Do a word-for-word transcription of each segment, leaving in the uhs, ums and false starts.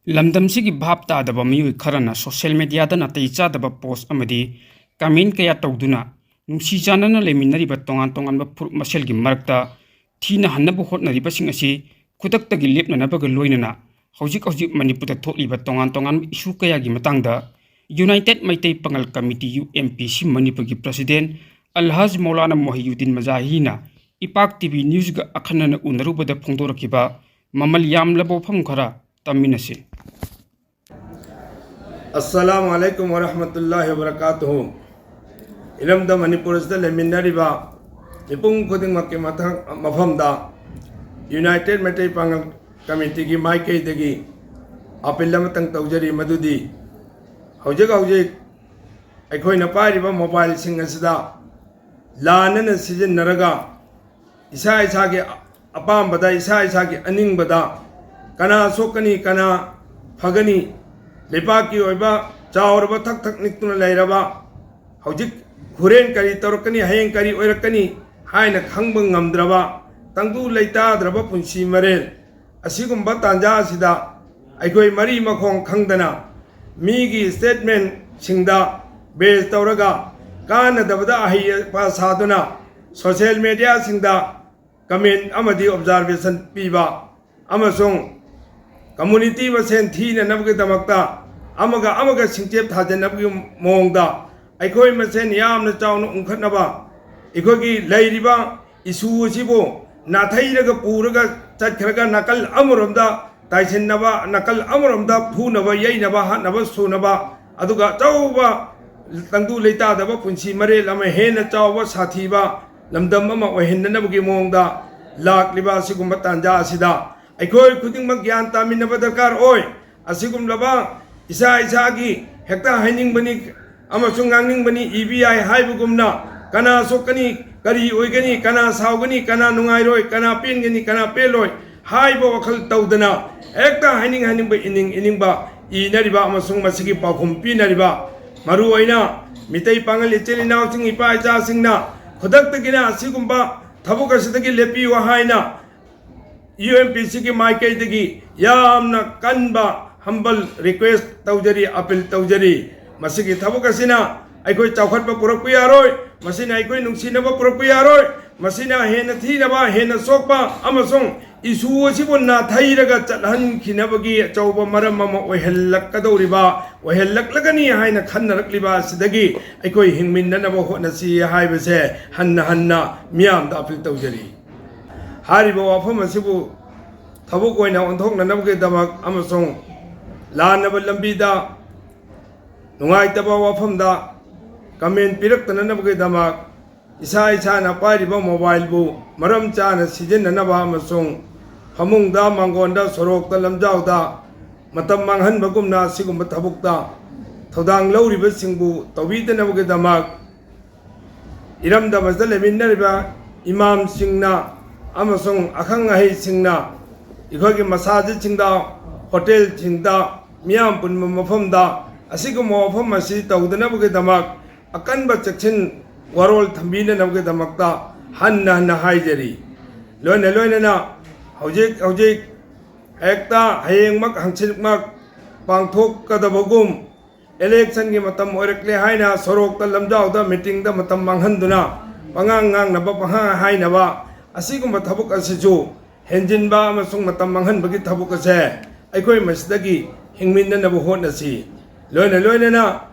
ꯂꯝꯗꯝꯁꯤꯒꯤ ꯚꯥꯞ ꯇꯥꯗꯕ ꯃꯤꯑꯣꯏ ꯈꯔꯅ social mediaꯗ ꯅꯥꯇꯩ ꯆꯥꯗꯕ post ꯑꯃꯗꯤ comment ꯀꯌꯥ ꯇꯧꯗꯨꯅ ꯅꯨꯡꯁꯤ ꯆꯥꯟꯅꯅ ꯂꯩꯃꯤꯟꯅꯔꯤꯕ ꯇꯣꯉꯥꯟ ꯇꯣꯉꯥꯟꯕ ꯐꯨꯔꯨꯞ ꯃꯁꯦꯜꯒꯤ ꯃꯔꯛꯇ ꯊꯤꯅ ꯍꯟꯅꯕ ꯍꯣꯠꯅꯔꯤꯕꯁꯤꯡ ꯑꯁꯤ ꯈꯨꯗꯛꯇꯒꯤ ꯂꯦꯞꯅꯅꯕꯒ ꯂꯣꯏꯅꯅ ꯍꯧꯖꯤꯛ ꯍꯧꯖꯤꯛ ꯃꯅꯤꯄꯨꯔꯗ ꯊꯣꯛꯂꯤꯕ ꯇꯣꯉꯥꯟ ꯇꯣꯉꯥꯟꯕ issue ꯀꯌꯥꯒꯤ ꯃꯇꯥꯡꯗ United ꯃꯩꯇꯩ ꯄꯥꯉꯜ Committee, U M P C, ꯃꯅꯤꯄꯨꯔꯒꯤ president ꯑꯜꯍꯥꯖ ꯃꯧꯂꯥꯅꯥ ꯃꯣꯍꯤꯌꯨꯗꯤꯟ ꯃꯖꯥꯍꯤꯅ ꯏꯄꯥꯛ TV Newsꯒ ꯑꯈꯟꯅꯅ ꯎꯅꯔꯨꯕꯗ ꯐꯣꯡꯗꯣꯔꯛꯈꯤꯕ ꯃꯃꯜ ꯌꯥꯝꯂꯕ ꯋꯥꯐꯝ ꯈꯔ ꯇꯥꯃꯤꯟꯅꯁꯤ꯫ ꯑꯁꯂꯥꯃꯨ ꯑꯂꯥꯏꯀꯨꯝ ꯋꯔꯍꯃꯇꯨꯜꯂꯥꯍꯤ ꯋꯕꯔꯀꯥꯇꯨꯍꯨ꯫ ꯏꯔꯝꯗꯝ ꯃꯅꯤꯄꯨꯔ ꯑꯁꯤꯗ ꯂꯩꯃꯤꯟꯅꯔꯤꯕ ꯃꯤꯄꯨꯝ ꯈꯨꯗꯤꯡꯃꯛꯀꯤ ꯃꯊꯪ ꯃꯐꯝꯗ United ꯃꯩꯇꯩ ꯄꯥꯉꯜ Committeeꯒꯤ ꯃꯥꯏꯀꯩꯗꯒꯤ appeal ꯑꯃꯇꯪ ꯇꯧꯖꯔꯤ, ꯃꯗꯨꯗꯤ ꯍꯧꯖꯤꯛ ꯍꯧꯖꯤꯛ ꯑꯩꯈꯣꯏꯅ ꯄꯥꯏꯔꯤꯕ mobileꯁꯤꯡ ꯑꯁꯤꯗ ꯂꯥꯟꯅꯅ ꯁꯤꯖꯤꯟꯅꯔꯒ ꯏꯁꯥ ꯏꯁꯥꯒꯤ ꯑꯄꯥꯝꯕꯗ, ꯏꯁꯥ ꯏꯁꯥꯒꯤ ꯑꯅꯤꯡꯕꯗ ꯀꯅꯥ ꯁꯣꯛꯀꯅꯤ, ꯀꯅꯥ ꯐꯒꯅꯤ, ꯂꯩꯕꯥꯛꯀꯤ ꯑꯣꯏꯕ ꯆꯥꯎꯔꯕ ꯊꯛ ꯊꯛ ꯅꯤꯛꯇꯨꯅ ꯂꯩꯔꯕ, ꯍꯧꯖꯤꯛ ꯍꯣꯔꯦꯟ ꯀꯔꯤ ꯇꯧꯔꯛꯀꯅꯤ, ꯍꯌꯦꯡ ꯀꯔꯤ ꯑꯣꯏꯔꯛꯀꯅꯤ ꯍꯥꯏꯅ ꯈꯪꯕ ꯉꯝꯗ꯭ꯔꯕ, ꯇꯪꯗꯨ ꯂꯩꯇꯥꯗ꯭ꯔꯕ ꯄꯨꯟꯁꯤ ꯃꯔꯦꯜ, ꯑꯁꯤꯒꯨꯝꯕ ꯇꯥꯟꯖꯥ ꯑꯁꯤꯗ ꯑꯩꯈꯣꯏ ꯃꯔꯤ ꯃꯈꯣꯡ ꯈꯪꯗꯅ ꯃꯤꯒꯤ statementꯁꯤꯡꯗ base ꯇꯧꯔꯒ ꯀꯥꯟꯅꯗꯕꯗ ꯑꯍꯩ ꯑꯄꯥ ꯁꯥꯗꯨꯅ social mediaꯁꯤꯡꯗ comment ꯑꯃꯗꯤ observation ꯄꯤꯕ ꯑꯃꯁꯨꯡ community ꯃꯁꯦꯟ ꯊꯤꯅꯅꯕꯒꯤꯗꯃꯛꯇ ꯑꯃꯒ ꯑꯃꯒ ꯁꯤꯡꯆꯦꯞ ꯊꯥꯖꯤꯟꯅꯕꯒꯤ ꯃꯑꯣꯡꯗ ꯑꯩꯈꯣꯏ ꯃꯁꯦꯟ ꯌꯥꯝꯅ ꯆꯥꯎꯅ ꯎꯪꯈꯠꯅꯕ, ꯑꯩꯈꯣꯏꯒꯤ ꯂꯩꯔꯤꯕ issue ꯑꯁꯤꯕꯨ ꯅꯥꯊꯩꯔꯒ ꯄꯨꯔꯒ ꯆꯠꯈ꯭ꯔꯒ ꯅꯥꯀꯜ ꯑꯃꯔꯣꯝꯗ ꯇꯥꯏꯁꯤꯟꯅꯕ, ꯅꯥꯀꯜ ꯑꯃꯔꯣꯝꯗ ꯐꯨꯅꯕ, ꯌꯩꯅꯕ, ꯍꯥꯠꯅꯕ, ꯁꯨꯅꯕ, ꯑꯗꯨꯒ ꯑꯆꯧꯕ ꯇꯪꯗꯨ ꯂꯩꯇꯥꯗꯕ ꯄꯨꯟꯁꯤ ꯃꯔꯦꯜ ꯑꯃ ꯍꯦꯟꯅ ꯆꯥꯎꯕ, ꯁꯥꯊꯤꯕ ꯂꯝꯗꯝ ꯑꯃ ꯑꯣꯏꯍꯟꯅꯅꯕꯒꯤ ꯃꯑꯣꯡꯗ ꯂꯥꯛꯂꯤꯕ ꯑꯁꯤꯒꯨꯝꯕ ꯇꯥꯟꯖꯥ ꯑꯁꯤꯗ ꯑꯩꯈꯣꯏ ꯈꯨꯗꯤꯡꯃꯛ ꯒ꯭ꯌꯥꯟ ꯇꯥꯃꯤꯟꯅꯕ ꯗꯔꯀꯥꯔ ꯑꯣꯏ꯫ ꯑꯁꯤꯒꯨꯝꯂꯕ ꯏꯁꯥ ꯏꯁꯥꯒꯤ ꯍꯦꯛꯇ ꯍꯥꯏꯅꯤꯡꯕꯅꯤ ꯑꯃꯁꯨꯡ ꯉꯥꯡꯅꯤꯡꯕꯅꯤ ꯏꯕ ꯌꯥꯏ ꯍꯥꯏꯕꯒꯨꯝꯅ, ꯀꯅꯥ ꯁꯣꯛꯀꯅꯤ, ꯀꯔꯤ ꯑꯣꯏꯒꯅꯤ, ꯀꯅꯥ ꯁꯥꯎꯒꯅꯤ, ꯀꯅꯥ ꯅꯨꯡꯉꯥꯏꯔꯣꯏ, ꯀꯅꯥ ꯄꯦꯟꯒꯅꯤ, ꯀꯅꯥ ꯄꯦꯜꯂꯣꯏ ꯍꯥꯏꯕ ꯋꯥꯈꯜ ꯇꯧꯗꯅ, ꯍꯦꯛꯇ ꯍꯥꯏꯅꯤꯡ ꯍꯥꯏꯅꯤꯡꯕ, ꯏꯅꯤꯡ ꯏꯅꯤꯡꯕ ꯏꯅꯔꯤꯕ ꯑꯃꯁꯨꯡ ꯃꯁꯤꯒꯤ ꯄꯥꯎꯈꯨꯝ ꯄꯤꯅꯔꯤꯕ ꯃꯔꯨꯑꯣꯏꯅ ꯃꯤꯇꯩ ꯄꯥꯉꯜ ꯏꯆꯤꯜ ꯏꯅꯥꯎꯁꯤꯡ, ꯏꯄꯥ ꯏꯆꯥꯁꯤꯡꯅ ꯈꯨꯗꯛꯇꯒꯤꯅ ꯑꯁꯤꯒꯨꯝꯕ ꯊꯕꯛ ꯑꯁꯤꯗꯒꯤ ꯂꯦꯞꯄꯤꯌꯨ ꯍꯥꯏꯅ U M P Cꯒꯤ ꯃꯥꯏꯀꯩꯗꯒꯤ ꯌꯥꯝꯅ ꯀꯟꯕ humble request ꯇꯧꯖꯔꯤ, appeal ꯇꯧꯖꯔꯤ꯫ ꯃꯁꯤꯒꯤ ꯊꯕꯛ ꯑꯁꯤꯅ ꯑꯩꯈꯣꯏ ꯆꯥꯎꯈꯠꯄ ꯄꯨꯔꯛꯄ ꯌꯥꯔꯣꯏ, ꯃꯁꯤꯅ ꯑꯩꯈꯣꯏ ꯅꯨꯡꯁꯤꯅꯕ ꯄꯨꯔꯛꯄ ꯌꯥꯔꯣꯏ, ꯃꯁꯤꯅ ꯍꯦꯟꯅ ꯊꯤꯅꯕ, ꯍꯦꯟꯅ ꯁꯣꯛꯄ ꯑꯃꯁꯨꯡ ꯏꯁꯨ ꯑꯁꯤꯕꯨ ꯅꯥꯊꯩꯔꯒ ꯆꯠꯍꯟꯈꯤꯅꯕꯒꯤ ꯑꯆꯧꯕ ꯃꯔꯝ ꯑꯃ ꯑꯣꯏꯍꯜꯂꯛꯀꯗꯧꯔꯤꯕ, ꯑꯣꯏꯍꯜꯂꯛꯂꯒꯅꯤ ꯍꯥꯏꯅ ꯈꯟꯅꯔꯛꯂꯤꯕ ꯑꯁꯤꯗꯒꯤ ꯑꯩꯈꯣꯏ ꯍꯤꯡꯃꯤꯟꯅꯅꯕ ꯍꯣꯠꯅꯁꯤ ꯍꯥꯏꯕꯁꯦ ꯍꯟꯅ ꯍꯟꯅ ꯃꯤꯌꯥꯝꯗ appeal ꯇꯧꯖꯔꯤ꯫ ꯍꯥꯏꯔꯤꯕ ꯋꯥꯐꯝ ꯑꯁꯤꯕꯨ ꯊꯕꯛ ꯑꯣꯏꯅ ꯑꯣꯟꯊꯣꯛꯅꯅꯕꯒꯤꯗꯃꯛ ꯑꯃꯁꯨꯡ ꯂꯥꯟꯅꯕ ꯂꯝꯕꯤꯗ, ꯅꯨꯡꯉꯥꯏꯇꯕ ꯋꯥꯐꯝꯗ comment ꯄꯤꯔꯛꯇꯅꯅꯕꯒꯤꯗꯃꯛ ꯏꯁꯥ ꯏꯁꯥꯅ ꯄꯥꯏꯔꯤꯕ mobileꯕꯨ ꯃꯔꯝ ꯆꯥꯅ ꯁꯤꯖꯤꯟꯅꯅꯕ ꯑꯃꯁꯨꯡ ꯐꯃꯨꯡꯗ, ꯃꯥꯡꯒꯣꯟꯗ, ꯁꯣꯔꯣꯛꯇ, ꯂꯝꯖꯥꯎꯗ ꯃꯇꯝ ꯃꯥꯡꯍꯟꯕꯒꯨꯝꯅ ꯑꯁꯤꯒꯨꯝꯕ ꯊꯕꯛꯇ ꯊꯧꯗꯥꯡ ꯂꯧꯔꯤꯕꯁꯤꯡꯕꯨ ꯇꯧꯕꯤꯗꯅꯕꯒꯤꯗꯃꯛ ꯏꯔꯝꯗꯝ ꯑꯁꯤꯗ ꯂꯩꯃꯤꯟꯅꯔꯤꯕ ꯏꯃꯥꯝꯁꯤꯡꯅ ꯑꯃꯁꯨꯡ ꯑꯈꯪ ꯑꯍꯩꯁꯤꯡꯅ ꯑꯩꯈꯣꯏꯒꯤ ꯃꯁꯥꯖꯤꯠꯁꯤꯡꯗ, ꯍꯣꯇꯦꯜꯁꯤꯡꯗ, ꯃꯤꯌꯥꯝ ꯄꯨꯟꯕ ꯃꯐꯝꯗ ꯑꯁꯤꯒꯨꯝꯕ ꯋꯥꯐꯝ ꯑꯁꯤ ꯇꯧꯗꯅꯕꯒꯤꯗꯃꯛ ꯑꯀꯟꯕ ꯆꯦꯛꯁꯤꯟ ꯋꯥꯔꯣꯜ ꯊꯝꯕꯤꯅꯅꯕꯒꯤꯗꯃꯛꯇ ꯍꯟꯅ ꯍꯟꯅ ꯍꯥꯏꯖꯔꯤ꯫ ꯂꯣꯏꯅ ꯂꯣꯏꯅꯅ ꯍꯧꯖꯤꯛ ꯍꯧꯖꯤꯛ ꯍꯦꯛꯇ ꯍꯌꯦꯡꯃꯛ ꯍꯪꯆꯤꯠꯃꯛ ꯄꯥꯡꯊꯣꯛꯀꯗꯕꯒꯨꯝ electionꯒꯤ ꯃꯇꯝ ꯑꯣꯏꯔꯛꯂꯦ ꯍꯥꯏꯅ ꯁꯣꯔꯣꯛꯇ ꯂꯝꯖꯥꯎꯗ meetingꯗ ꯃꯇꯝ ꯃꯥꯡꯍꯟꯗꯨꯅ ꯄꯉꯥꯡ ꯉꯥꯡꯅꯕ, ꯄꯪꯍꯥꯏ ꯍꯥꯏꯅꯕ ꯑꯁꯤꯒꯨꯝꯕ ꯊꯕꯛ ꯑꯁꯤꯁꯨ ꯍꯦꯟꯖꯤꯟꯕ ꯑꯃꯁꯨꯡ ꯃꯇꯝ ꯃꯥꯡꯍꯟꯕꯒꯤ ꯊꯕꯛ ꯑꯁꯦ ꯑꯩꯈꯣꯏ ꯃꯁꯤꯗꯒꯤ ꯍꯤꯡꯃꯤꯟꯅꯅꯕ ꯍꯣꯠꯅꯁꯤ꯫ ꯂꯣꯏꯅ ꯂꯣꯏꯅꯅ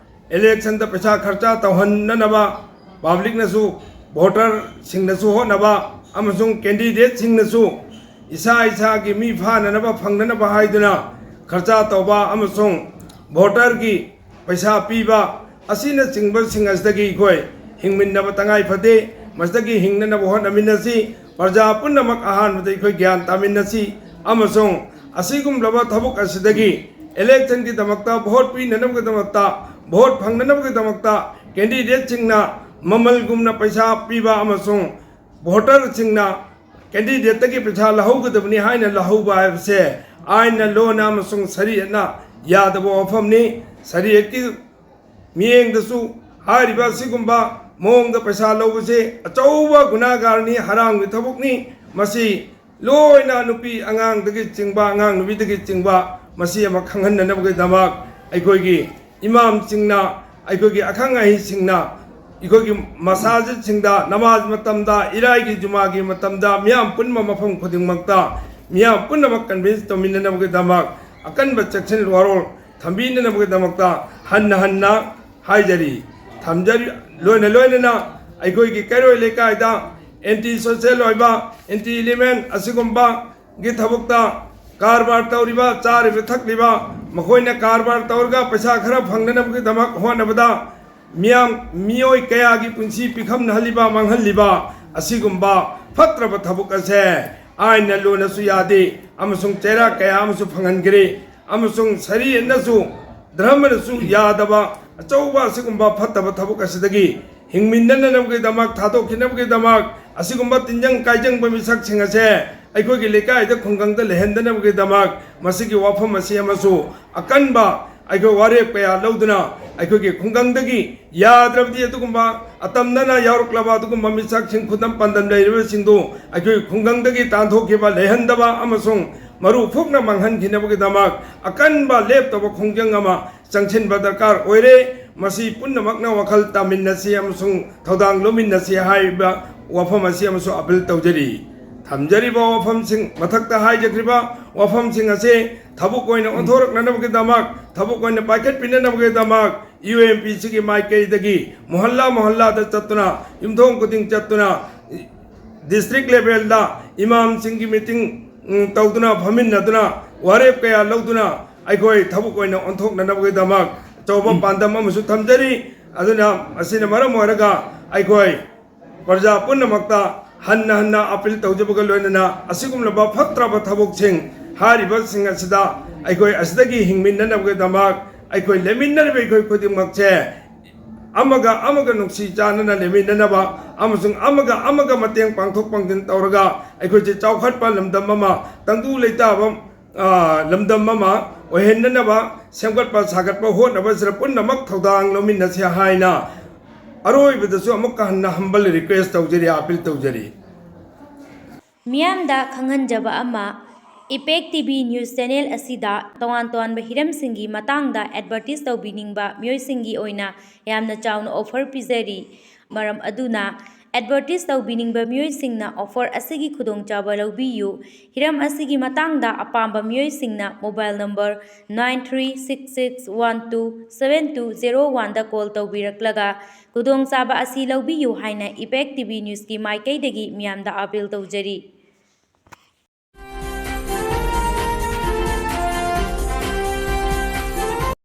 electionꯗ ꯄꯩꯁꯥ ꯈꯔꯆ ꯇꯧꯍꯟꯅꯅꯕ publicꯅꯁꯨ, voterꯁꯤꯡꯅꯁꯨ ꯍꯣꯠꯅꯕ ꯑꯃꯁꯨꯡ candidateꯁꯤꯡꯅꯁꯨ ꯏꯁꯥ ꯏꯁꯥꯒꯤ ꯃꯤ ꯐꯥꯅꯅꯕ, ꯐꯪꯅꯅꯕ ꯍꯥꯏꯗꯨꯅ ꯈꯔꯆ ꯇꯧꯕ ꯑꯃꯁꯨꯡ voterꯒꯤ ꯄꯩꯁꯥ ꯄꯤꯕ ꯑꯁꯤꯅꯆꯤꯡꯕꯁꯤꯡ ꯑꯁꯤꯗꯒꯤ ꯑꯩꯈꯣꯏ ꯍꯤꯡꯃꯤꯟꯅꯕ ꯇꯉꯥꯏ ꯐꯗꯦ꯫ ꯃꯁꯤꯗꯒꯤ ꯍꯤꯡꯅꯅꯕ ꯍꯣꯠꯅꯃꯤꯟꯅꯁꯤ꯫ ꯄ꯭ꯔꯖꯥ ꯄꯨꯝꯅꯃꯛ ꯑꯍꯥꯟꯕꯗ ꯑꯩꯈꯣꯏ ꯒ꯭ꯌꯥꯟ ꯇꯥꯃꯤꯟꯅꯁꯤ ꯑꯃꯁꯨꯡ ꯑꯁꯤꯒꯨꯝꯂꯕ ꯊꯕꯛ ꯑꯁꯤꯗꯒꯤ electionꯒꯤꯗꯃꯛꯇ, vote ꯄꯤꯅꯅꯕꯒꯤꯗꯃꯛꯇ, vote ꯐꯪꯅꯅꯕꯒꯤꯗꯃꯛꯇ candidateꯁꯤꯡꯅ ꯃꯃꯜꯒꯨꯝꯅ ꯄꯩꯁꯥ ꯄꯤꯕ ꯑꯃꯁꯨꯡ voterꯁꯤꯡꯅ candidateꯇꯒꯤ ꯄꯩꯁꯥ ꯂꯧꯍꯧꯒꯗꯕꯅꯤ ꯍꯥꯏꯅ ꯂꯧꯍꯧꯕ ꯍꯥꯏꯕꯁꯦ ꯑꯥꯏꯟꯅ, ꯂꯣꯅ ꯑꯃꯁꯨꯡ ꯁꯔꯤꯌꯠꯅ ꯌꯥꯗꯕ ꯋꯥꯐꯝꯅꯤ꯫ ꯁꯔꯤꯌꯠꯀꯤ ꯃꯤꯠꯌꯦꯡꯗꯁꯨ ꯍꯥꯏꯔꯤꯕ ꯑꯁꯤꯒꯨꯝꯕ ꯃꯑꯣꯡꯗ ꯄꯩꯁꯥ ꯂꯧꯕꯁꯤ ꯑꯆꯧꯕ ꯒꯨꯅꯥꯒꯥꯔꯅꯤ, ꯍꯔꯥꯝꯒꯤ ꯊꯕꯛꯅꯤ꯫ ꯃꯁꯤ ꯂꯣꯏꯅ ꯅꯨꯄꯤ ꯑꯉꯥꯡꯗꯒꯤ ꯆꯤꯡꯕ, ꯑꯉꯥꯡ ꯅꯨꯄꯤꯗꯒꯤ ꯆꯤꯡꯕ ꯃꯁꯤ ꯑꯃ ꯈꯪꯍꯟꯅꯅꯕꯒꯤꯗꯃꯛ ꯑꯩꯈꯣꯏꯒꯤ ꯏꯃꯥꯝꯁꯤꯡꯅ, ꯑꯩꯈꯣꯏꯒꯤ ꯑꯈꯪ ꯑꯍꯩꯁꯤꯡꯅ ꯑꯩꯈꯣꯏꯒꯤ ꯃꯁꯥꯖꯤꯠꯁꯤꯡꯗ ꯅꯃꯥꯖ ꯃꯇꯝꯗ, ꯏꯔꯥꯏꯒꯤ ꯖꯨꯃꯥꯒꯤ ꯃꯇꯝꯗ ꯃꯤꯌꯥꯝ ꯄꯨꯟꯕ ꯃꯐꯝ ꯈꯨꯗꯤꯡꯃꯛꯇ ꯃꯤꯌꯥꯝ ꯄꯨꯝꯅꯃꯛ convince ꯇꯧꯃꯤꯟꯅꯅꯕꯒꯤꯗꯃꯛ ꯑꯀꯟꯕ ꯆꯦꯛꯁꯤꯟ ꯋꯥꯔꯣꯜ ꯊꯝꯕꯤꯅꯅꯕꯒꯤꯗꯃꯛꯇ ꯍꯟꯅ ꯍꯟꯅ ꯍꯥꯏꯖꯔꯤ, ꯊꯝꯖꯔꯤ꯫ ꯂꯣꯏꯅ ꯂꯣꯏꯅꯅ ꯑꯩꯈꯣꯏꯒꯤ ꯀꯩꯔꯣꯏ ꯂꯩꯀꯥꯏꯗ anti social ꯑꯣꯏꯕ, anti element ꯑꯁꯤꯒꯨꯝꯕꯒꯤ ꯊꯕꯛꯇ ꯀꯔꯕꯥꯔ ꯇꯧꯔꯤꯕ, ꯆꯥꯔꯤꯕ ꯊꯛꯂꯤꯕ, ꯃꯈꯣꯏꯅ ꯀꯔꯕꯥꯔ ꯇꯧꯔꯒ ꯄꯩꯁꯥ ꯈꯔ ꯐꯪꯅꯅꯕꯒꯤꯗꯃꯛ ꯍꯣꯠꯅꯕꯗ ꯃꯤꯌꯥꯝ, ꯃꯤꯑꯣꯏ ꯀꯌꯥꯒꯤ ꯄꯨꯟꯁꯤ ꯄꯤꯈꯝꯅꯍꯜꯂꯤꯕ, ꯃꯥꯡꯍꯜꯂꯤꯕ ꯑꯁꯤꯒꯨꯝꯕ ꯐꯠꯇ꯭ꯔꯕ ꯊꯕꯛ ꯑꯁꯦ ꯑꯥꯏꯟꯅ ꯂꯨꯅꯁꯨ ꯌꯥꯗꯦ ꯑꯃꯁꯨꯡ ꯆꯩꯔꯥꯛ ꯀꯌꯥ ꯑꯃꯁꯨ ꯐꯪꯍꯟꯈ꯭ꯔꯦ꯫ ꯑꯃꯁꯨꯡ ꯁꯔꯤꯌꯠꯅꯁꯨ, ꯙꯔꯃꯅꯁꯨ ꯌꯥꯗꯕ ꯑꯆꯧꯕ ꯑꯁꯤꯒꯨꯝꯕ ꯐꯠꯇꯕ ꯊꯕꯛ ꯑꯁꯤꯗꯒꯤ ꯍꯤꯡꯃꯤꯟꯅꯅꯕꯒꯤꯗꯃꯛ, ꯊꯥꯗꯣꯛꯈꯤꯅꯕꯒꯤꯗꯃꯛ, ꯑꯁꯤꯒꯨꯝꯕ ꯇꯤꯟꯖꯪ ꯀꯥꯏꯖꯪꯕ ꯃꯤꯁꯛꯁꯤꯡ ꯑꯁꯦ ꯑꯩꯈꯣꯏꯒꯤ ꯂꯩꯀꯥꯏꯗ ꯈꯨꯡꯒꯪꯗ ꯂꯩꯍꯟꯗꯅꯕꯒꯤꯗꯃꯛ ꯃꯁꯤꯒꯤ ꯋꯥꯐꯝ ꯑꯁꯤ ꯑꯃꯁꯨ ꯑꯀꯟꯕ ꯑꯩꯈꯣꯏ ꯋꯥꯔꯦꯞ ꯀꯌꯥ ꯂꯧꯗꯨꯅ ꯑꯩꯈꯣꯏꯒꯤ ꯈꯨꯡꯒꯪꯗꯒꯤ ꯌꯥꯗ꯭ꯔꯕꯗꯤ ꯑꯗꯨꯒꯨꯝꯕ ꯑꯇꯝꯅꯅ ꯌꯥꯎꯔꯛꯂꯕ ꯑꯗꯨꯒꯨꯝꯕ ꯃꯤꯁꯛꯁꯤꯡ, ꯈꯨꯗꯝ ꯄꯥꯟꯗꯝ ꯂꯩꯔꯤꯕꯁꯤꯡꯗꯨ ꯑꯩꯈꯣꯏ ꯈꯨꯡꯒꯪꯗꯒꯤ ꯇꯥꯟꯊꯣꯛꯈꯤꯕ, ꯂꯩꯍꯟꯗꯕ ꯑꯃꯁꯨꯡ ꯃꯔꯨ ꯐꯨꯛꯅ ꯃꯥꯡꯍꯟꯈꯤꯅꯕꯒꯤꯗꯃꯛ ꯑꯀꯟꯕ ꯂꯦꯞꯇꯕ ꯈꯣꯡꯖꯪ ꯑꯃ ꯆꯪꯁꯤꯟꯕ ꯗꯔꯀꯥꯔ ꯑꯣꯏꯔꯦ꯫ ꯃꯁꯤ ꯄꯨꯝꯅꯃꯛꯅ ꯋꯥꯈꯜ ꯇꯥꯃꯤꯟꯅꯁꯤ ꯑꯃꯁꯨꯡ ꯊꯧꯗꯥꯡ ꯂꯧꯃꯤꯟꯅꯁꯤ ꯍꯥꯏꯔꯤꯕ ꯋꯥꯐꯝ ꯑꯁꯤ ꯑꯃꯁꯨ ꯑꯄꯤꯜ ꯇꯧꯖꯔꯤ꯫ ꯊꯝꯖꯔꯤꯕ ꯋꯥꯐꯝꯁꯤꯡ, ꯃꯊꯛꯇ ꯍꯥꯏꯖꯈ꯭ꯔꯤꯕ ꯋꯥꯐꯝꯁꯤꯡ ꯑꯁꯤ ꯊꯕꯛ ꯑꯣꯏꯅ ꯑꯣꯟꯊꯣꯔꯛꯅꯅꯕꯒꯤꯗꯃꯛ, ꯊꯕꯛ ꯑꯣꯏꯅ ꯄꯥꯏꯈꯠꯄꯤꯅꯅꯕꯒꯤꯗꯃꯛ UMPCꯒꯤ ꯃꯥꯏꯀꯩꯗꯒꯤ ꯃꯣꯍꯜꯂꯥ ꯃꯣꯍꯜꯂꯥꯗ ꯆꯠꯇꯨꯅ, ꯌꯨꯝꯊꯣꯡ ꯈꯨꯗꯤꯡ ꯆꯠꯇꯨꯅ, district levelꯗ ꯏꯃꯥꯝꯁꯤꯡꯒꯤ meeting, ꯎꯝ, ꯇꯧꯗꯨꯅ, ꯐꯝꯃꯤꯟꯅꯗꯨꯅ, ꯋꯥꯔꯦꯞ ꯀꯌꯥ ꯂꯧꯗꯨꯅ ꯑꯩꯈꯣꯏ ꯊꯕꯛ ꯑꯣꯏꯅ ꯑꯣꯟꯊꯣꯛꯅꯅꯕꯒꯤꯗꯃꯛ ꯑꯆꯧꯕ ꯄꯥꯟꯗꯝ ꯑꯃꯁꯨ ꯊꯝꯖꯔꯤ꯫ ꯑꯗꯨꯅ ꯑꯁꯤꯅ ꯃꯔꯝ ꯑꯣꯏꯔꯒ ꯑꯩꯈꯣꯏ ꯄ꯭ꯔꯖꯥ ꯄꯨꯝꯅꯃꯛꯇ ꯍꯟꯅ ꯍꯟꯅ ꯑꯄꯤꯜ ꯇꯧꯖꯕꯒ ꯂꯣꯏꯅꯅ ꯑꯁꯤꯒꯨꯝꯂꯕ ꯐꯠꯇ꯭ꯔꯕ ꯊꯕꯛꯁꯤꯡ ꯍꯥꯏꯔꯤꯕꯁꯤꯡ ꯑꯁꯤꯗ ꯑꯩꯈꯣꯏ ꯑꯁꯤꯗꯒꯤ ꯍꯤꯡꯃꯤꯟꯅꯅꯕꯒꯤꯗꯃꯛ ꯑꯩꯈꯣꯏ ꯂꯩꯃꯤꯟꯅꯔꯤꯕ ꯑꯩꯈꯣꯏ ꯈꯨꯗꯤꯡꯃꯛꯁꯦ ꯑꯃꯒ ꯑꯃꯒ ꯅꯨꯡꯁꯤ ꯆꯥꯟꯅꯅ ꯂꯩꯃꯤꯟꯅꯅꯕ ꯑꯃꯁꯨꯡ ꯑꯃꯒ ꯑꯃꯒ ꯃꯇꯦꯡ ꯄꯥꯡꯊꯣꯛ ꯄꯥꯡꯁꯤꯟ ꯇꯧꯔꯒ ꯑꯩꯈꯣꯏꯁꯦ ꯆꯥꯎꯈꯠꯄ ꯂꯝꯗꯝ ꯑꯃ, ꯇꯪꯗꯨ ꯂꯩꯇꯥꯕ, ꯑ, ꯂꯝꯗꯝ ꯑꯃ ꯑꯣꯏꯍꯟꯅꯅꯕ ꯁꯦꯝꯒꯠꯄ ꯁꯥꯒꯠꯄ ꯍꯣꯠꯅꯕꯁꯤꯗ ꯄꯨꯝꯅꯃꯛ ꯊꯧꯗꯥꯡ ꯂꯧꯃꯤꯟꯅꯁꯤ ꯍꯥꯏꯅ ꯑꯔꯣꯏꯕꯗꯁꯨ ꯑꯃꯨꯛꯀ ꯍꯟꯅ humble request ꯇꯧꯖꯔꯤ, appeal ꯇꯧꯖꯔꯤ꯫ ꯃꯤꯌꯥꯝꯗ ꯈꯪꯍꯟꯖꯕ ꯑꯃ, Impact T V News Channel ꯑꯁꯤꯗ ꯇꯣꯉꯥꯟ ꯇꯣꯉꯥꯟꯕ ꯍꯤꯔꯝꯁꯤꯡꯒꯤ ꯃꯇꯥꯡꯗ advertise ꯇꯧꯕꯤꯅꯤꯡꯕ ꯃꯤꯑꯣꯏꯁꯤꯡꯒꯤ ꯑꯣꯏꯅ ꯌꯥꯝꯅ ꯆꯥꯎꯅ offer ꯄꯤꯖꯔꯤ꯫ ꯃꯔꯝ ꯑꯗꯨꯅ advertise ꯇꯧꯕꯤꯅꯤꯡꯕ ꯃꯤꯑꯣꯏꯁꯤꯡꯅ offer ꯑꯁꯤꯒꯤ ꯈꯨꯗꯣꯡꯆꯥꯕ ꯂꯧꯕꯤꯌꯨ꯫ ꯍꯤꯔꯝ ꯑꯁꯤꯒꯤ ꯃꯇꯥꯡꯗ ꯑꯄꯥꯝꯕ ꯃꯤꯑꯣꯏꯁꯤꯡꯅ mobile number nine three six six one two seven two zero oneꯗ call ꯇꯧꯕꯤꯔꯛꯂꯒ ꯈꯨꯗꯣꯡꯆꯥꯕ ꯑꯁꯤ ꯂꯧꯕꯤꯌꯨ ꯍꯥꯏꯅ Impact T V Newsꯀꯤ ꯃꯥꯏꯀꯩꯗꯒꯤ ꯃꯤꯌꯥꯝꯗ appeal ꯇꯧꯖꯔꯤ꯫